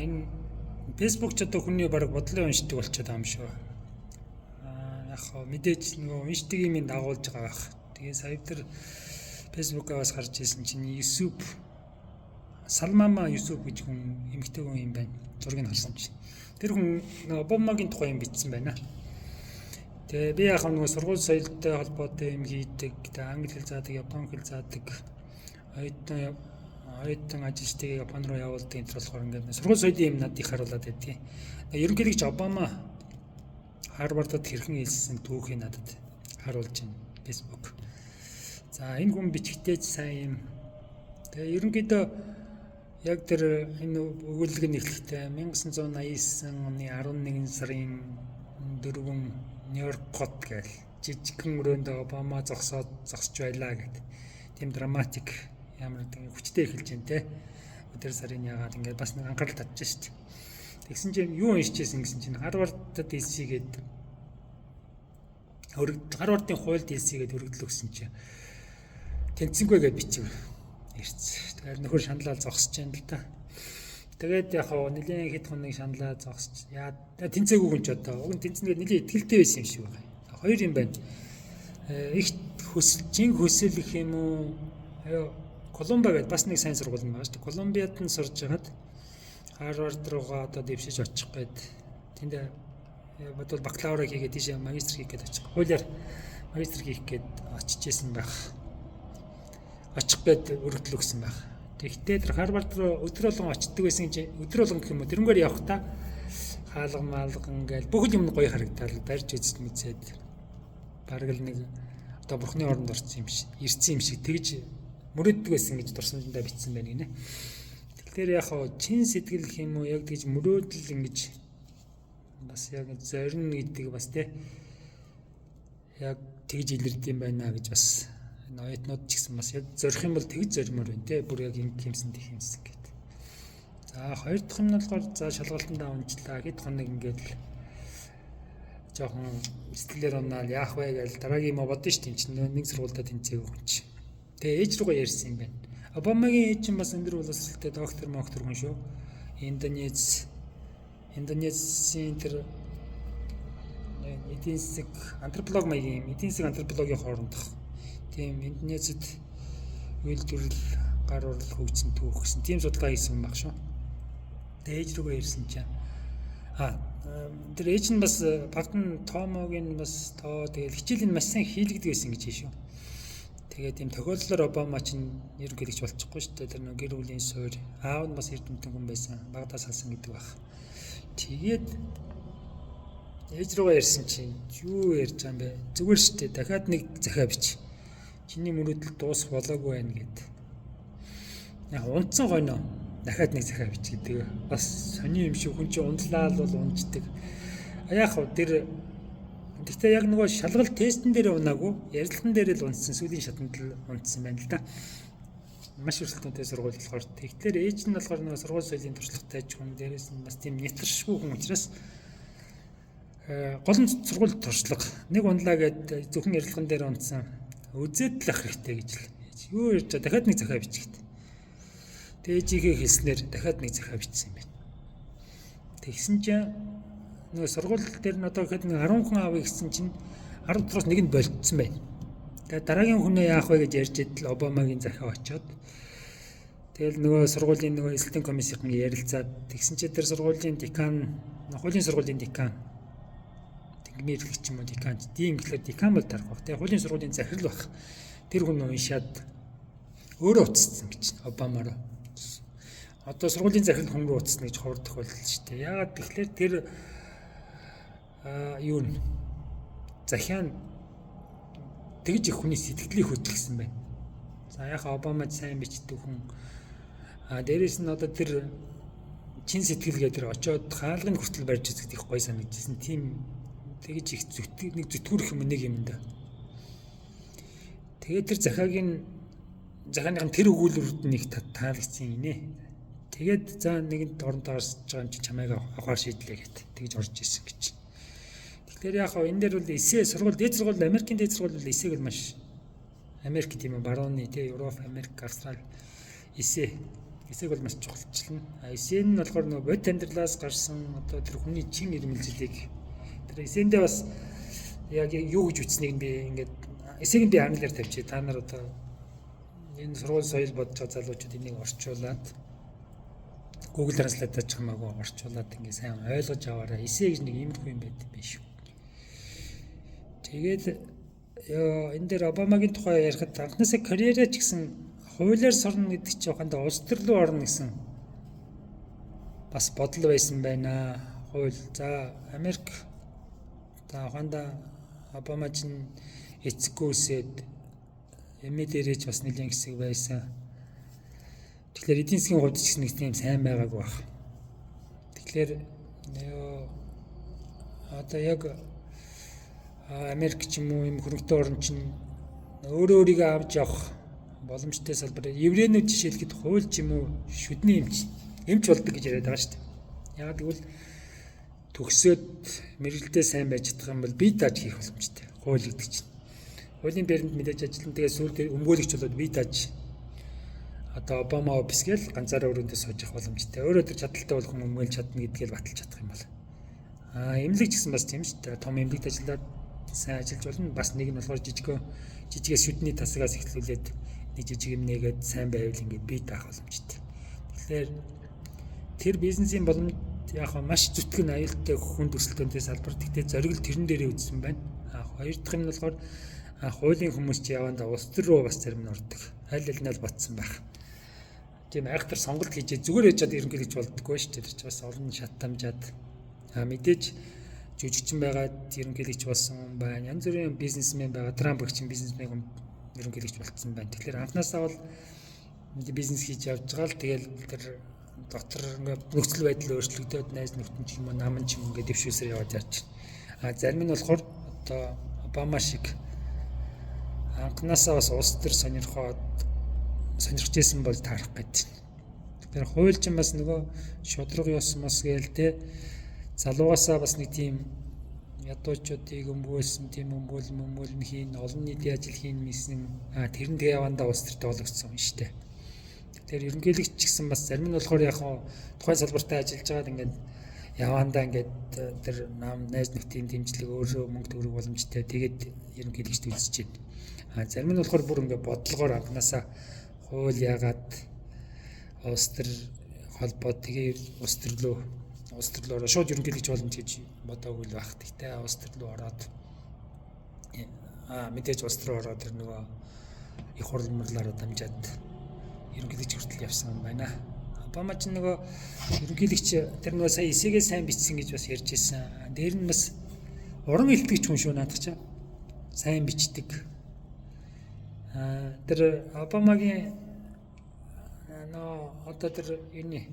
Энэ Facebook ч одоо хүний баг бодлоо уншдаг болчиход байгаа юм шүү. Яг хоо мэдээж нөгөө уншдаг юм дагуулж байгаа байх. Тэгээ сая тэр Facebook-аас гарч ирсэн чинь Юсуп Салмама Юсуп гэж хүн, эмэгтэй хүн юм байна. Зургийг харсан чинь. Тэр хүн Обамагийн тухай юм бичсэн байна. Тэгээ би яг нөгөө сургууль соёлтой холбоотой юм хийдэг, тэгээ англи хэл заадаг, япон хэл заадаг, оюутан ажилчдыг Япон руу явуулдаг энэ төр болохоор ингээд сургууль соёлын юм надад их харуулад байдгийг. Ерөнхийлөгч Обама Харвардад хэрхэн элссэн түүхийг надад харуулж байна Facebook. За, энэ хүн бичгтээ сайн юм. Тэгээ ерөнхийдөө яг тэр энэ өгүүлэг нь эхлэхдээ 1989 оны 11 сарын 4 Нью-Йорк хот гээл жижигхэн өрөөнд Обама зогсоод зогсож байлаа гэд. Тийм драматик ямар нэг хүчтэй эхэлж байна те. Өдөр сарын ягаад ингээд бас нэг анхаарал татж шít. Тэгсэн чинь юу уншижсэн гэсэн чинь Харвардад элсийгээд Харвардын хуульд элсийгээд өргөдөл өгсөн чинь тэнцэнгүй гэж бичив ирц. Тэгээд нөхөр шаналал зогсож байна л да. Тэгээд яг хаа нэлийн хэд хоног шаналаа зогсож яа тэнцээгүй хүн ч одоо уг нь тэнцэнгээд нэлийн итгэлтэй байсан юм шиг байна. Хоёр юм байна. Их хөсөл жин хөсөл гэх юм уу? Колумбиа гэдэг бас нэг сайн сургууль юм байна шүү дээ. Колумбиад нь сурж хагаад Харвард руугаа одоо дэвшиж очих гээд тэнд бодвол бакалавра хийгээд тийшээ магистр хийх гээд очих. Хуулиар магистр хийх гээд очиж исэн байх. Очих гээд өргөдөл өгсөн байх. Тэгэхдээ тэр Харвард руу өдөр болгон очдөг байсан чинь, өдөр болгон гэх юм уу, тэрнгээр явахдаа хаалга маалга ингээл бүх юм гоё харагдал барьж үзэж мэдсэд бараг л нэг одоо бурхны оронд орсон юм шиг, ирсэн юм шиг тэгж мөрөөддөг байсан гэж дурсамжиндаа бичсэн байна гинэ. Тэгэхээр яг хаа чин сэтгэл гэх юм уу, яг тэгж мөрөөдөл ингэж бас яг зорино гэдэг бас те яг тэгж илэрд юм байна гэж бас энэ оюутнууд ч гэсэн бас яг зорих юм бол тэгж зоримоор байна те, бүр яг ингэ юмсан тэх юмсан гэд. За, хоёр дахь юм нь болохоор за шалгалтандаа унжлаа, хэд хоног ингээд л жоохон сэтгэлээр унаал яах вэ гэж дараагийн юм бодсон шүү дээ. Чинь нэг сургуультай тэнцээгүй хүн чи. Тэгээ ээж рүүгээ ярьсан юм байна. Обамагийн ээж чинь бас өндөр боловсролтой доктор моктор хүн шүү. Индонезийн тэр эдийн засаг антрополог маягийн юм, эдийн засаг антропологийн хоорондох тийм Индонезид үйлдвэрлэл, гар урал хөгжсөн түүх гэсэн тийм судалгаа хийсэн юм баг шүү. Тэгээ ээж рүүгээ ярьсан чинь тэр ээж нь бас багт нь Томогийн бас тоо тэгэл хичээлийн маш сайн хийлэгдэг байсан гэж шүү. Тэгээд тийм тохиолдлоор Обама чинь ерөнхийлөгч болчихгүй шүү дээ. Тэр нэг гэр бүлийн суурь. Аав нь бас эрдэмтэн хүн байсан. Багадаас салсан гэдэг баг. Тэгээд ээж рүүгээ ярьсан чинь юу ярьж байгаа юм бэ? Зүгээр шүү дээ. Дахиад нэг захиа бич. Чиний мөрөөдөл дуусах болоогүй байна гэд. Яг унтсан гойно. Дахиад нэг захиа бич гэдэг. Бас сони юм шиг хүн чинь унтлаа л бол унждаг. Яг хав тэр гэхдээ яг нөгөө шалгалт тестэн дээр унаагүй, ярилцлаган дээр л унтсан, сүүлийн шатанд л унтсан байна л да. Маш өрсөлдөөнтэй сургууль болохоор. Тэгэхээр ээж нь болохоор нөгөө сургууль соёлын туршлагатай ч хүн, дээрээс нь бас тийм нэтэршгүй хүн учраас гол нь сургууль туршлага. Нэг унлаа гэд зөвхөн ярилцлаган дээр унтсан. Үзээд л ах хэрэгтэй гэж л. Юу ярьж байгаа, дахиад нэг захиа бичгээд. Тэгээ ээжийнхээ хэлснээр дахиад нэг захиа бичсэн юм байна. Тэгсэн чинь нөгөө сургууль дээр нь одоо гэхэд нэг 10 хүн авъя гэсэн чинь 10 дотроос нэг нь болцсон байна. Тэгээ дараагийн хүнээ яах вэ гэж ярьж идэл Обамагийн захиа очиод тэгэл нөгөө сургуулийн нөгөө эсэлтийн комиссийн ярилцаад тэгсэн чинь тэр сургуулийн декан, хуулийн сургуулийн декан, тэнгимээр эрхлэгч юм уу, декан тийм гэхлээр декан бол тарах бах. Тэгээ хуулийн сургуулийн захирал бах. Тэр хүн уншаад өөрөө уцсан гэж Обама руу. Одоо сургуулийн захирал хүн рүү уцсан гэж ховор тохиолдол шүү дээ. Яагаад гэхлээр тэр юу н захиан тэгж их хүний сэтгэлийг хөдөлгсөн байна. За, яг Обама сайн бичдэг хүн. Дээрээс нь одоо тэр чин сэтгэл гэдэг тэр очиод хаалгын хүртэл барьж үзэхэд их гоё санагдчихсан. Тийм тэгж их зүтгэх нэг зүтгүүрэх юм нэг юм да. Тэгээд тэр захааных нь тэр өгүүлбэрүүд нь их таалагдсан инээ. Тэгээд за нэгэнд оронд орсож байгаа юм чи чамайг авахар шийдлээ гэт тэгж орж исэн гэж. Тэгэхээр яг хаа энэ дээр бол эсээ сургууль, дээд сургууль, Америкийн дээд сургууль бол эсээг бол маш Америк тийм үү, барууны тий, Европ, Америк, Австрали эсээ Эсээг бол маш чухалчлана. А эсэн нь болохоор нөгөө бодит амьдралаас гарсан одоо тэр хүний чин ирмэлзлийг тэр эсэндээ бас яг юу гэж үтснийг би ингээд эсээг нь би англиар тавьчих. Та нар одоо энэ сургууль соёл бодож байгаа залуучууд энийг орчуулад Google Translate ч хамаагүй орчуулад ингээд сайн ойлгож аваарай. Эсэ гэж нэг иймэрхүү юм байд юм шүү. Тэгээд энэ дээр Обамагийн тухай ярихад анхнаасаа карьераа ч гэсэн хуулиар сурна гэдэг чинь ухаандаа улс төр рүү орно гэсэн бас бодол байсан байна. Хууль за Америк за ухаандаа Обама чинь эцэггүйсэд эмээ дээрээ ч бас нэлийн хэсэг байсан. Тэгэхээр эдийн засгийн хувьд ч гэсэн нэг тийм сайн байгаагүй байх. Тэгэхээр одоо яг Америк ч юм уу юм хөрөнгөтэй орн чинь өөрөө өөрийгөө авч явах боломжтой салбар. Еврейнүүд жишээлхэд хууль ч юм уу шүдний эмч болдог гэж яриад байгаа шүү дээ. Яг гэвэл төгсөөд мэргэжилдээ сайн байж чадах юм бол бие дааж хийх боломжтой. Хууль гэдэг чинь. Хуулийн баримт мэдээж ажиллана. Тэгээ сүүлд өмгөөлөгч болоод бие дааж одоо Обама офис гээл ганцаараа өрөөндөө сууж явах боломжтой. Өөрөө тэр чадaltaй болох хүн өмгөөлж чадна гэдгээл баталж чадах юм бол. Аа эмнэлэг ч гэсэн бас тийм шүү дээ. Том эмнэлэгт ажиллаад сайн ажиллаж болно. Бас нэг нь болохоор жижигээс шүдний тасагаас эхлүүлээд нэг жижиг юм нээгээд сайн байвал ингээд бие даах боломжтой. Тэгэхээр тэр бизнесийн боломж яг маш зүтгэн аюултай хүнд өрсөлдөөнтэй салбар. Гэхдээ зоригл тэрэн дээрээ үзсэн байна. А хоёр дахь нь болохоор хуулийн хүмүүс чи явандаа улс төр рүү бас зарим нь ордог. Аль аль нь л ботсон байх. Тийм айхтар сонголт хийж зүгээр яж чад ерөнхийлөгч болдгоо шүү дээ. Тэр чи бас олон шат дамжаад мэдээж жүжигчин байгаад ерөнхийлөгч болсон байна. Янз бүрийн бизнесмен байгаа. Трамп гэх чинь бизнесмен ерөнхийлөгч болцсон байна. Тэгэхээр анхнаасаа бол бизнес хийж явж байгаа л тэгэл тэр дотор ингээд нөхцөл байдал өөрчлөгдөөд найз нөхдөд ч юм уу нам ч юм ингээд дэвшүүлсээр яваад яаж. А зарим нь болохоор одоо Обама шиг анхнаасаа бас улс төр сонирхоод сонирхож исэн бол таарах гээд. Тэгэхээр хууль чинь бас нөгөө шудраг ёс мос гээл те залуугаасаа бас нэг тийм ядуучуудыг өмгөөлсөн тийм өмгөөл мөмгөөл хийн олон нийтийн ажил хийн мисэн тэр нь тэгээ явандаа улс төртэй болгоцсон юм шүү дээ. Тэгэхээр ерөнхийлөгч ч гэсэн бас зарим нь болохоор яг тухайн салбартаа ажиллаж байгаад ингээд явандаа ингээд тэр нам найз нөхдийн дэмжлэг өөрөө мөнгө төгрөг боломжтой тэгээд ерөнхийлөгчд үзэж байна. А зарим нь болохоор бүр ингээд бодлогоор анханасаа хууль яагаад улс төр холбоо тэгээ улс төрлөө улс төрлөө ороо шууд ерөнхийлөгч боломж гэж бодоогүй л байх. Гэхдээ улс төрлөө ороод мэдээж улс руу ороод тэр нөгөө их хурл мурлаараа дамжаад ерөнхийлөгч хүртэл явсан юм байна. Обама ч нөгөө ерөнхийлөгч тэр нөгөө сая эсэгээ сайн бичсэн гэж бас ярьж ирсэн. Дээр нь бас уран илтгэж хүн шүү наадах чаа. Сайн бичдэг. Тэр Обамагийн нөө одоо тэр юуны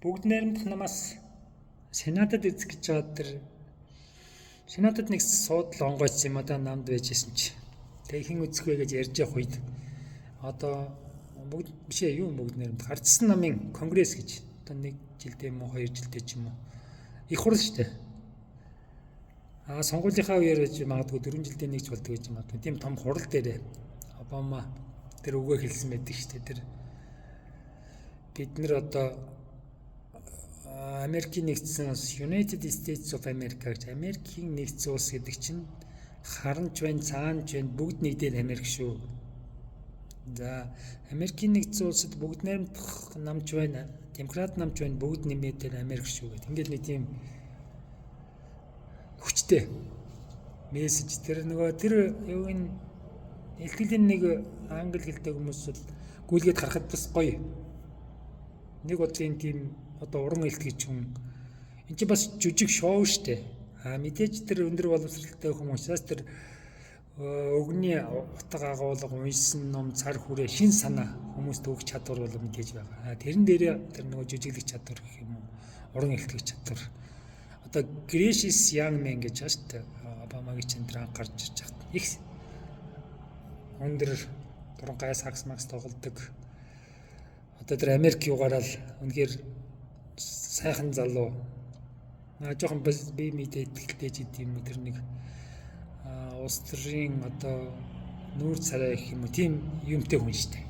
бүгд найрамдах намаас Сенатад эзэх гэж байгаа тэр Сенатад нэг суудал онгойцсон юм одоо намд байжсэн чи. Тэгээ хэн үзэх вэ гэж ярьж явах үед одоо бүгд биш ээ юу бүгд найрамдах ардсан намын конгресс гэж одоо нэг жилдээ юм уу хоёр жилдээ ч юм уу их хурл шүү дээ. А сонгуулийнхаа үеэр байж магадгүй 4 жилдээ нэг ч болдог гэж магадгүй. Тийм том хурал дээрээ Обама тэр үгээ хэлсэн байдаг шүү дээ. Тэр бид нар одоо Америкийн нэгдсэн улс United States of America гэж Америкийн нэгдсэн улс гэдэг чинь харанч байна, цаанч байна, бүгд нэгдээд Америк шүү. За Америкийн нэгдсэн улсад бүгд найрамдах намч байна, демократ намч байна, бүгд нэмээд Америк шүү гэдэг. Ингээд нэг тийм хүчтэй мессеж тэр нөгөө тэр юу энэ илтгэлийн нэг англи хэлтэй хүмүүс бол гүйлгээд харахад бас гоё. Нэг бодлын тийм одоо уран илтгэж хүн энэ чинь бас жүжиг шоу штэ. А мэдээж тэр өндөр боловсралтай хүмүүс учраас тэр өгний утга агуулга уншсан ном цар хүрээ шин санаа хүмүүст өгөх чадвар бол мэдээж байгаа. Тэрэн дээрээ тэр нөгөө жүжиглэх чадвар гэх юм уу уран илтгэх чадвар. Одоо Gracious Young Man гэж байгаа шүү дээ. Обамагийн чинь тэр анх гарч ирж хат. Их өндөр дуранхай сакс макс тоглодог. Одоо тэр Америк юугаараа л үнэхээр сайхан залуу. Аа жоохон би мэдээ итгэлтэй ч гэдэм юм тэр нэг улс төрийн одоо нүүр царай гэх юм уу тийм юмтай хүн шүү дээ.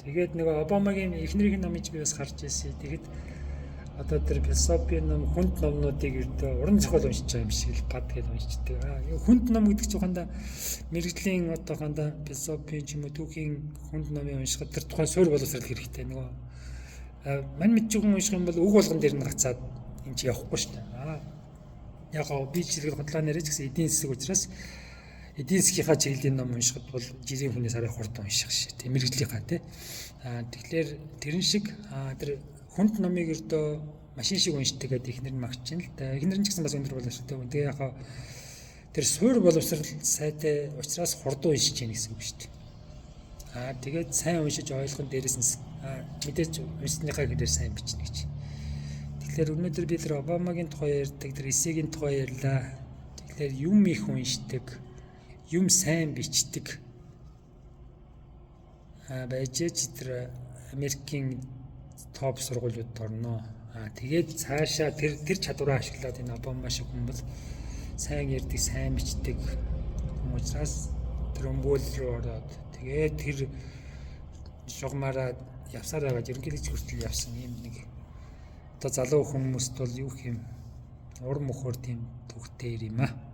Тэгээд нөгөө Обамагийн эхнэрийн номыг би бас харж ирсэн. Тэгэхэд одоо тэр философи ном, хүнд номнуудыг ердөө уран зохиол уншиж байгаа юм шиг л пад гэж уншдаг. Хүнд ном гэдэг чинь хандаа мэргэжлийн одоо хандаа философи ч юм уу түүхийн хүнд номыг уншихад тэр тухайн суурь боловсрал хэрэгтэй. Нөгөө мань мэдчихүн унших юм бол үг болгон дээр нь гацаад энэ чи явахгүй шүү дээ. Яг гоо би чиглэл хотлоо нэрэж гэсэн эдийн засаг учраас эдийн засгийнхаа чиглэлийн ном уншихад бол жирийн хүнээс арай хурд унших шээ. Тийм мэргэжлийнхаа тий. Тэгэхээр тэрэн шиг тэр хүнд номыг ердөө машин шиг уншдаг гэдэг ихнэр нь магч чинь л да. Эхнэр нь ч гэсэн бас өндөр боловсралтай. Тэгээ яг тэр суур боловсрал сайтай учраас хурдан уншиж гин гэсэн үг шүү дээ. Тэгээд сайн уншиж ойлгон дээрээс нь мэдээж уншсныхаа хэрээр сайн бичнэ гэж. Тэгэхээр өнөөдөр би тэр Обамагийн тухай ярьдаг, тэр эсэгийн тухай ярьлаа. Тэгэхээр юм их уншдаг, юм сайн бичдэг байж ч тэр Америкийн топ сургуулиуд орно. Тэгээд цаашаа тэр тэр чадвараа ашиглаад энэ Обама шиг хүн бол сайн ярьдаг, сайн бичдэг хүн учраас тэр өмгөөл рүү ороод тэгээд тэр шугамаараа явсаар байгаа ерөнхийлөгч хүртэл явсан юм нэг одоо залуу хүмүүст бол юу гэх юм урам мөхөр тийм төвхтэй юм аа.